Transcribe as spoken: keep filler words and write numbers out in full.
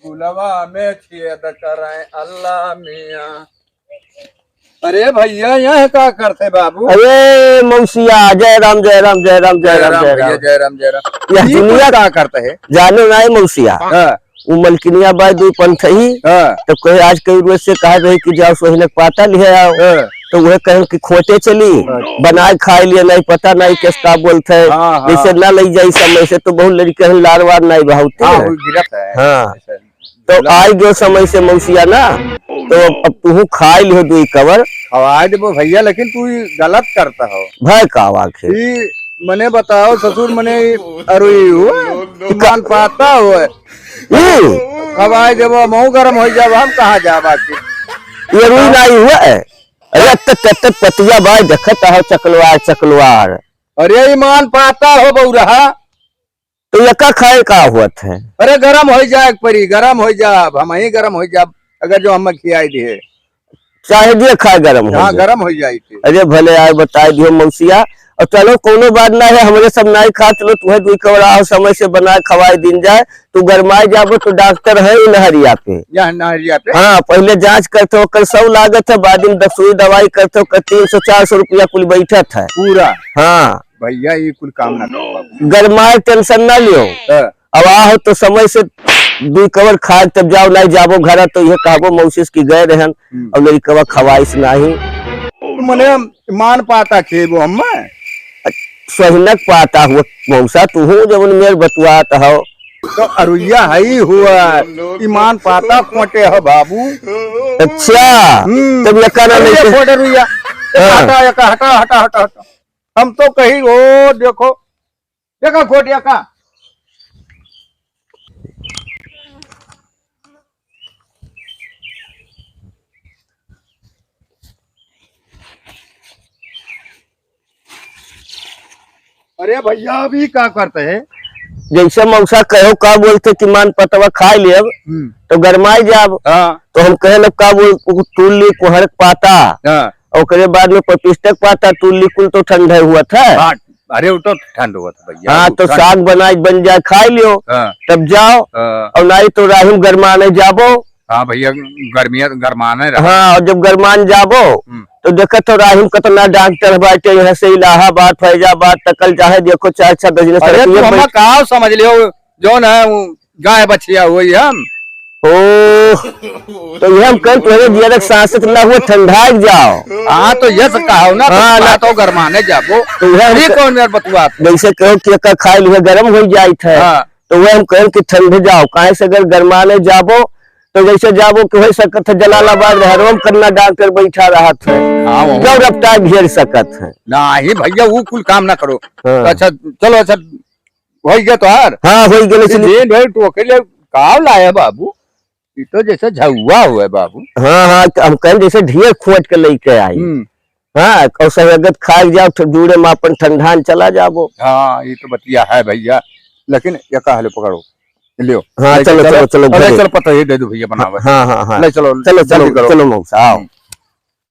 फुलवा में छेद करें अल्लाह मियाँ। अरे भैया, यहाँ का करते बाबू? अरे मौसिया, जय राम, जय राम, जय राम, जय जय राम, राम जय भैया, राम। जय राम, जय राम। यह ये दुनिया कुल का करते है? जाने ना है मौसिया। हाँ। उ मलकिनिया बाई दुई पंथही, हाँ। तो कहे आज कई रोज से कहा रहे कि जाओ सोहिनक पाता लिहे आओ। हाँ। तो वह कहें कि खोटे चली, हाँ। बनाए खाए लिए, नहीं पता नहीं किस का बोलते हैं। हाँ, हाँ। जैसे ना लई जाई समय से तो बहुत लड़के हैं, लार वार नहीं बहावते हाँ, हैं। वो गिरत है। हाँ। ऐसे। तो आई गयो समय से मौसिया ना, तो अब तुहू खाई लिहो दुई कवर। खवाए देबो भैया, लेकिन तू ई गलत करता हो। भय का आवाज है? ई मने बताओ ससुर, मने ई अरुई हो, ई का- मान पाता हो। हम्म। खवाए देबो, महू गरम हो जाब, हम कहाँ जाब आखिर? ये अरुई नहीं हुआ है। अरे तत तत पतिया बाय देखत हो चकलवार, चकलवार। अरे ई मान पाता हो बउरहा। तो यका खाए का होत है? अरे गरम होइ जाए के परी, गरम होइ जाब, हमहीं गरम होइ जाब, अगर जो हमें खियाई दिहे। चाहे दिए खाए गरम होइ हाँ, जाए। गरम होइ जाए के। अरे भले आए बताए दियो मौसिया, और चलो कौनो बात ना है, हमरे सब नाई खा, चलो तुम्हें दुई कवर आओ समय से बनाए खवाए दिन जाए, तू गरमाए जाबो तो डॉक्टर है ही नहरिया पे। यहाँ नहरिया पे? हाँ, पहले जांच करते ओकर सब लागत है, बाद में दसुई दवाई करते ओकर तीन सौ चार सौ रुपया कुल बैठत है। पूरा? हाँ। भैया, ये कुल काम ना करो बाबू। गरमाए टेंशन ना लियो। हाँ। अब आहो तो समय से दुई कवर खाए तब जाओ, नहीं जाबो घर तो ये कहबो मौसिस की गए रहन, हम्म। अब लड़कवा खवाइस नहीं। मने मान पाता खेबो हम? सोहिनक पाता हुआ मौसा, तू हूँ जब मेर बतुआत हो। तो अरुइया हई हुआ, ईमान पाता खोटे हो बाबू। अच्छा, हम्म। तब ये कहना अरे नहीं ये कि खोटे रुइया। हाँ। हटा, ये का, हटा, हटा, हटा, हटा। हम तो कही, ओ देखो, देखो खोटिया का। अरे भैया, अभी का करते हैं? जैसे मौसा कहो का बोलते कि मान पतवा खाए लेब, हम्म। तो गरमाए जाब। हाँ। तो हम कहे लोग का बोल, उ तुल्ली कुहर के पाता, हाँ। ओकरे बाद में पपिस्ता के पाता, तुल्ली कुल तो ठंडा हुआ था। हाँ, अरे वो तो ठंड हुआ था भैया, हाँ, वो तो ठंड। साग बनाए बन जाए, खाए लियो, हाँ। तब जाओ, हाँ। और नहीं तो राहिम गरमाने जाबो। हाँ भैया, गर्मिया, गरमाने रहा। हाँ, और जब गरमान जाबो, हम्म। तो देखत हो राहिम कितना डॉक्टर बाटे, यहाँ से इलाहाबाद, फैजाबाद तकल चाहे देखो, चार चार बजने अरे सड़क तू ये हमें बैठ- का समझ लियो, जौन है वो गाय बछिया हुई हम। ओ, तो ये हम कल तोहरे जियरक सांसत ना हुआ, ठंडा जाओ। हाँ, तो ये से कहो ना, हाँ, तो ना। तो गरमाने जाबो। तो ये हम ये क- कौन यार बतुआ? जैसे कहो कि एका खाए लिए गरम हो जाइत है, हाँ। तो वह हम कहें कि ठंड जाओ, काहे से अगर गरमाने जाबो, तो जैसे जाबो कि हो सकत है जलालाबाद रहरवा में करना डॉक्टर बैठा रहत है, हाँ, वहाँ। जब रफ्तार घेर सकत है। नहीं भैया, वो कुल काम ना करो। हाँ। अच्छा, चलो, अच्छा, हो गया तोहार? हाँ, हो गया, लेकिन ये ढेर टोके ले, का लाया बाबू? ये तो जैसे झउआ हुआ है बाबू। हाँ, हाँ, तो हम कहें जैसे ढेर खोट के लेके आई। हम्म। हाँ, और संगत खाए जाओ, तो जूड़े में अपन ठंडान चला जाबो। हाँ, ये तो बतिया है भैया, लेकिन ये कहा लो पकड़ो, लियो। हाँ, लेके चलो, चलो। चलो, चलो, अरे घरे। चल, पता ही दे दो भैया, बनावे। हाँ, हाँ, हाँ। ले चलो, चलो, जल्दी चलो, करो। चलो मौसा, आओ। हम्म।